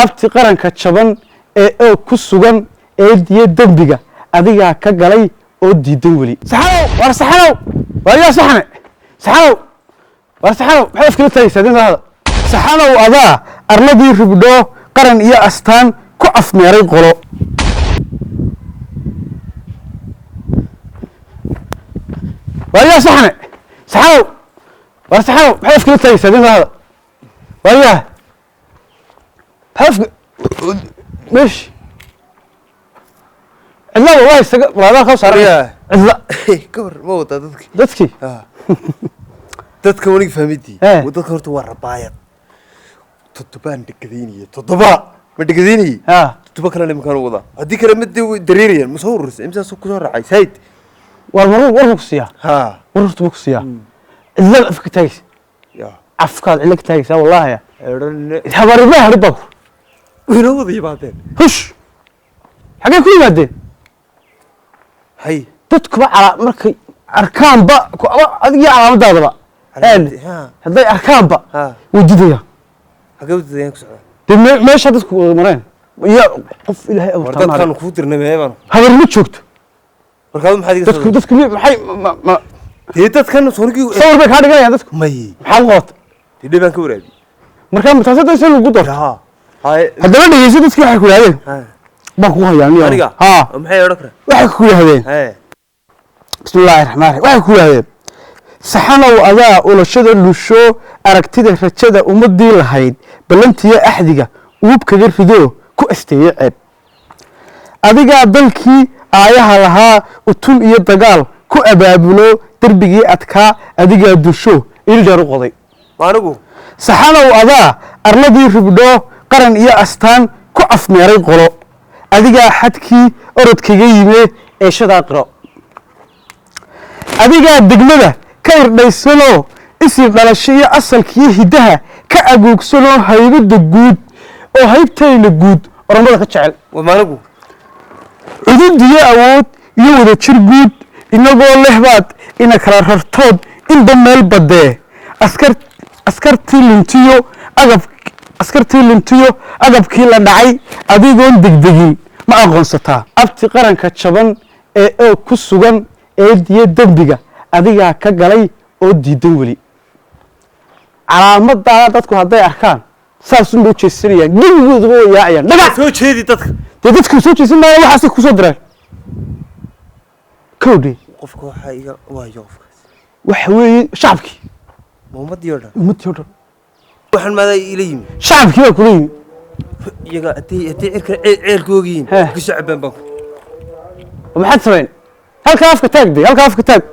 Abti qaranka jaban ee oog ku sugan eediyo dembiga adigaa ka galay oo diidan weli. Saxanow, war saxanow, war yaa saxane, saxanow, war saxanow, maxaad afkala taagaysaa dinta hada? Saxanow, adaa arladii ribdhoo qaran iyo astaan ku afmeeray qolo. War yaa saxane, saxanow, war saxanow, maxaad afkala taagaysaa dinta hada? War yaa maxaad afka meesh cidlada waa isaga walaadaa koo saaran. Waryaa. Cidla. Ka war ma wadaa dadki? Dadkii. Dadka waniga fahmidii. Dadka horta waa rabaayad. Toddobaan dhegadaynaya, toddoba ma dhegadaynayay? Ha. Toddoba kalena iminkaan wadaa, haddii kale ma dee dareerayaan. Ma soo ururisa imsaas kusoo raacay said? War mar war ma ku siiyaa? Ha. War horta ma ku siiyaa? Cidlada afka taagaysa. Ya. Afkaad cidla ka taagaysaa wallaahi. Eedhanne. Habaarimaha hadhi baa ku waynoo wada yimaadeen. Hush, xaggee ku yimaadeen? Hay. Dadkuba calaa markay arkaanba adigiyo calaamadaadaba. Calaamadii, ha. Hadday arkaanba ha way didayaan. Xagee wadadayaan ku socdaa? Dee meesha dadku wada mareen iyo qof ilaahay war abuurtaa dadkaanu kuu dirnay meebaan. Habarima joogto. Markaadu maxaad iga dadku soo dadku maxay dee dadkan soonigii sawir bay kaa dhiganayaan dadku. May. Maxaad u qabata? Dee dhibaan ka waraabi. Markaa taas hadda lagu doorto. Ha, haye. Haddaba dhegeyso, dadkii waxay ku yidhahdeen ha baan kugu hayaa niyo. Aniga? Ha. Maxay odhan karaa? Waxay ku yidhahdeen, haye. Bismi illaahi raxmaan raxiim, waxay ku yidhahdeen: saxanow, adaa ulashada lusho aragtida rajada ummadii lahayd ballantiyo axdiga uub kaga ridoo ku asteeye ceeb. Adigaa dalkii aayaha lahaa utun iyo dagaal ku abaabulo, derbigii adkaa adigaa dusho ildheer u qoday. Ma anigu? Saxanow, adaa arladii ribdhoo qaran iyo astaan ku afmeeray qolo. Adigaa xadkii orodkaga yime eeshadaa qiro. Adigaa degmada ka irdhaysanoo isir dhalasho iyo asalkiiyo hiddaha ka agoogsanoo haybadda guud oo haybtayna guud oromada ka jecel. Waa ma anigu? Cudud iyo awood iyo wadajir guud inagoo leh baad ina kala rartood inba meel badee. Askar askartii luntiyo agab, askartii luntiyo agabkii la dhacay adigoon degdegin ma aqoonsataa? Abti qaranka jaban ee oog ku sugan eediyo dembiga adigaa ka galay oo diidan weli. Calaamadaada dadku hadday arkaan saasunbay u jeesanayaan, gebigooduba way yaacayaan dhagax. Soo jeedi dadka. Dee dadku soo jeesan maaya, waxaasay kusoo direen kowdhe. Qofka waxaa iga waayo qofkaas. Waxa weeye shacabkii. Ma ummadii oo dhan? Ummadii oo dhan. Waxaan maadaa ila yimi? Shacabkii baa kula yimi. Iyaga haddii cirka ceelka ogyihiin kasoo cabaan baan ku Maxaad samayn? Halkaa afka taag de, halkaa afka taag.